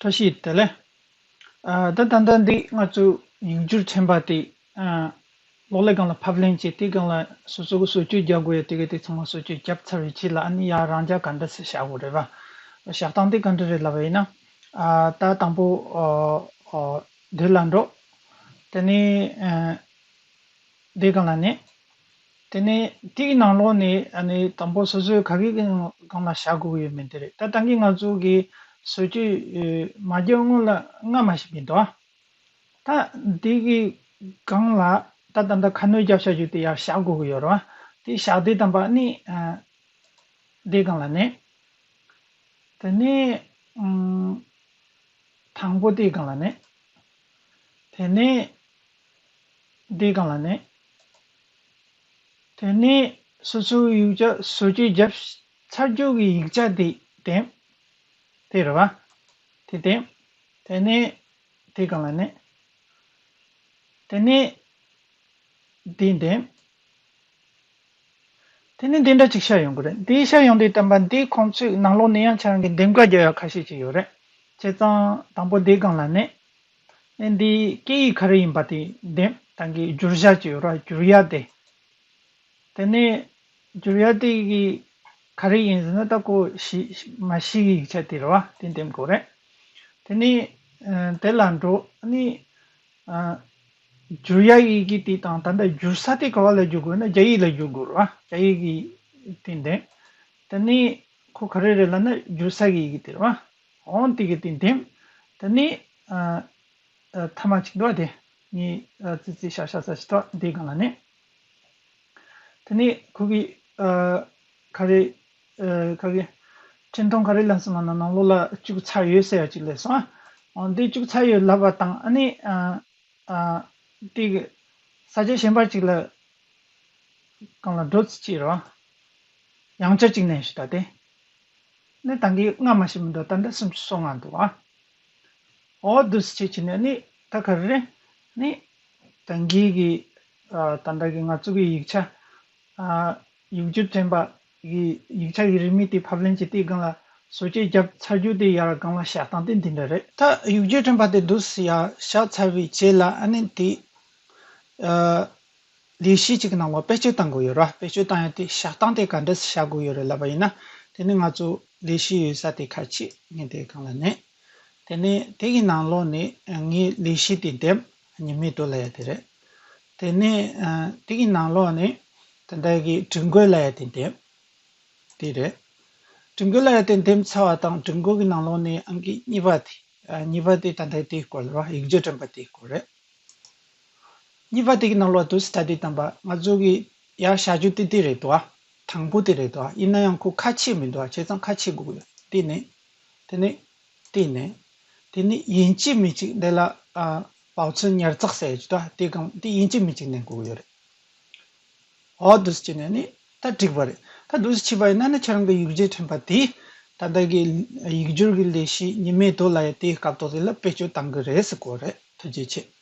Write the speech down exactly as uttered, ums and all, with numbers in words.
བཀྲ་ཤིས་བདེ་ལེགས། ཨ། ད་ད་ལྟ་འདི་ང་ཚོ་ཡིག་སྒྱུར་ཕྲན་པ་དེ། ཨ། གློག་ཀླད་སྒང་ལ་ཕབ་ལེན་བྱས། དེ་སྒང་ལ་སོ་སོ་གི་བཟོ་བཅོས་རྒྱག་དགོས་ཡ་དེ་ག་དེ་ཚང་མ་བཟོ་བཅོས་བརྒྱབ་ཚར་བའི་རྗེས་ལ། ཨ་ནི་ཡར་རང་འཇགས་ག་འདྲ་སེ་བཞག་དགོས་རེད་པ། བཞག་སྟངས་དེ་ག་འདྲ་རེད་ལབ་པ་ཡིན་ན། ཨ། ད་དང་པོ། ཨ། ཨ། འདི་ལ་འགྲོ། དེ་ནས། ཨ། འདི་སྒང་ལ་ནི། དེ་ནས་དེའི་ནང་ལོགས་ནས། ཨ་ནི་དང་པོ་སོ་སོའི་ག་གི་སྒང་ལ་བཞག་དགོས་ཀྱི་ཡོད་མེད་དེ་རེད། ད་ད་གིན་ང་ཚོ་གི་བཟོ་བཅོས། ཨ། མ་བརྒྱབ་སྔོན་ལ་སྔ་མ་ཞིག་མི་འདུག་ཨ། ད་འདི་གི་སྒང་ལ་ད་ད་ལྟ་ཁ་སྣོན་རྒྱབ་བཞག་རྒྱུ་དེ་ཡར་བཞག་དགོས་ཀྱི་ཡོད་རེད་པ། དེ་བཞག་དུས་ཙམ་པ་ནི། ཨ། འདི་སྒང་ལ་ནི། དེ་ནས། ཨམ། དང་པོ་དེའི་སྒང་ལ་ནི། དེ་ནས་འདིའི་སྒང་ལ་ནི། དེ་ནས་སོ་སོའི་ཡིག་ཆ་བཟོ་བཅོས་བརྒྱབ་ཚར་རྒྱུ་གི་ཡིག་ཆ་དེ་འདེམས། དེ་རེད་པ། དེ་འདེམས། དེ་ནས་དེའི་སྒང་ལ་ནི། དེ་ནས་འདི་འདེམས། དེ་ནས་འདི་འདྲ་ཅིག་ཤར་ཡོང་གི་རེད། འདི་ཤར་ཡོང་དུས་ཙམ་པ་འདི་ཁོང་ཚོའི་ནང་ལོགས་ནས་ཡང་ཁྱེད་རང་གི་འདེམས་ཀ་རྒྱག་ཡ་ཁ་ཤས་ཅིག་ཡོད་རེད། བྱས་ཙང་དང་པོ་འདིའི་སྒང་ལ་ནི། ཨ་ནི་འདི་སྐད་ཡིག་ག་རེ་ཡིན་པ་དེ་འདེམས། ད་གིན་བསྒྱུར་བྱ་ཅིག་ཡོད་རེད། བསྒྱུར་ཡ་དེ། དེ་ནས་བསྒྱུར་ཡ་དེ་གི་ག་རེ་ཡིན་ཟེར་ན། ད་ཁོ་ཤེས་མ་ཤེས་ཀྱི་ཡིག་ཆ་དེ་རེད་པ། དེ་འདེམས་དགོས་རེད། དེ་ནས། ཨ། དེ་ལ་འགྲོ། ཨ་ནི། ཨ། བསྒྱུར་ཡ་ཡི་གེ་དེ་དང་། ད་ལྟ་བསྒྱུར་ས་དེ་ག་པ་ལ་བསྒྱུར་དགོས་ན་རྒྱ་ཡིག་ལ་བསྒྱུར་དགོས་རེད་པ། རྒྱ་ཡིག་གི་དེ་འདེམས། དེ་ནས་ཁོ་ག་རེ་རེད་ལབ་ན་བསྒྱུར་ས་གི་ཡི་གེ་དེ་རེད་པ། འོ་དེ་གི་དེ་འདེམས། དེ་ནས། ཨ། ཨ། མཐའ་མ་གཅིག་འདུག་པ། དེ་གཉིས། ཨ། ཙི་ཙི་ཤ་ཤ་ས་ཞིག་འདུག་དེའི་སྒང་ལ་ནི། དེ་ནས་ཁོ་གི། ཨ། ག་རེ། ཨ། ག་གི་འཕྲིན་ཐུང་ག་རེ་སླེབས་སོང་ལབ་ན། ནང་ལོགས་ལ་བཅུག་ཚར་ཡོད་ཟེར་ཡ་ཅིག་སླེབས་སོང་། ཨ། འོ་འདི་བཅུག་ཚར་ཡོད་ལབ་པ་དང་། ཨ་ནི། ཨ། ཨ། དེ་གི་ས་ཆ་གཞན་པ་ཅིག་ལ་སྒང་ལ་འགྲོ་ཙམ་ཅིག་རེད་པ། ཡང་བསྐྱར་ཅིག་ནས་ཞུ་ད། དེ་ནི་ད་གིན་སྔ་མ་ཞིག་མི་འདུག་ད་ལྟ་སུམ་ཅུ་སོ་ལྔ་འདུག་པ། འོ་འདུག་སེ་བྱས་བྱས་ནས་ནི། ད་ག་རེ་རེད། ནི་ད་གིན་གི། ཨ། ད་ལྟ་གི་ང་ཚོ་གི་ཡིག་ཆ། ཨ། ཡིག་སྒྱུར་ཕྲན་པ་གི་ཡིག་ཆ་གི་རིན་མེད་དེ་ཕབ་ལེན་བྱས། དེའི་སྒང་ལ་བཟོ་བཅོས་བརྒྱབ་ཚར་རྒྱུ་དེ་ཡར་སྒང་ལ་བཞག་སྟངས་དེ་འདི་འདྲ་རེད། ད་ཡིག་སྒྱུར་ཕྲན་པ་དེ་འདུག་སེ་ཡར་བཞག་ཚར་བའི་རྗེས་ལ། ཨ་ནི་དེ། ཨ། ལས་གཞི་གཅིག་གི་ནང་ལ་བེད་སྤྱོད་གཏང་དགོས་ཡོད་རེད་པ། བེད་སྤྱོད་གཏང་ཡ་དེ་བཞག་སྟངས་དེ་ག་འདྲ་སེ་བཞག་དགོས་ཡོད་རེད་ལབ་པ་ཡིན་ན། དེ་ནི་ང་ཚོ་ལས་གཞི་ཡོད་ས་དེ་ཁ་ཕྱེ། ངས་དེའི་སྒང་ལ་ནི། དེ་ནས་དེ་གི་ནང་ལོགས་ནས་ངའི་ལས་གཞི་དེ་འདེམས། ཉི་མའི་དུས་ལབ་ཡ་དེ་རེད། དེ་ནས། ཨ། དེ་གི་ནང་ལོགས་ནས་ད་ལྟ་གི་སྒྲིག་བཀོད་ལབ་ཡ་དེ་འདེམས། དེ་རེད། སྒྲིག་བཀོད་ལབ་ཡ་དེ་འདེམས་ཚར་བ་དང་། སྒྲིག་བཀོད་ཀྱི་ནང་ལོགས་ནས་ཨང་ཀི་གཉིས་པ་དེ། ཨ། གཉིས་པ་དེ་ད་ལྟ་དེའི་སྐོར་རེད་པ། ཡིག་སྒྱུར་ཕྲན་པ་དེའི་སྐོར་རེད། གཉིས་པ་དེ་གི་ནང་ལོགས་འདུག་སེ་ད་དེ་དང་པ་ང་ཚོ་གི་ཡར་བཞག་རྒྱུ་དེ་དེ་རེད་འདུག་པ། དང་པོ་དེ་རེད་འདུག་པ། ཡིན་ན་ཡང་ཁོ་ཁ་ཕྱེ་མི་འདུག་པ། བྱས་ཙང་ཁ་ཕྱེ་དགོས་ཀྱི་ཡོད། དེ་ནས། དེ་ནས། དེ་ནས། དེ་ནས་ཡིན་གཅིག་མིན་གཅིག་འདི་ལ། ཨ། 保存原则ཟེར་གྱི་འདུག་པ། དེ་སྒང་དེ་ཡིན་གཅིག་མིན་གཅིག་ནས་དགོས་ཀྱི་ཡོད་རེད། འོ་འདུག་སེ་བྱས་ནས་ནི་ད་འགྲིག་པ་རེད། ད་འདུག་སེ་བྱས་པ་ཡིན་ན་ནི་ཁྱེད་རང་གི་ཡིག་སྒྱུར་ཕྲན་པ་དེ། ད་ལྟ་གི་ཡིག་སྒྱུར་གྱི་ལས་གཞི་ཉི་མའི་དུས་ལབ་ཡ་དེའི་སྐབས་ཐོག་དེ་ལ་བེད་སྤྱོད་གཏང་གི་རེད་ཟེར་གོ་རེད། ཐུགས་རྗེ་ཆེ།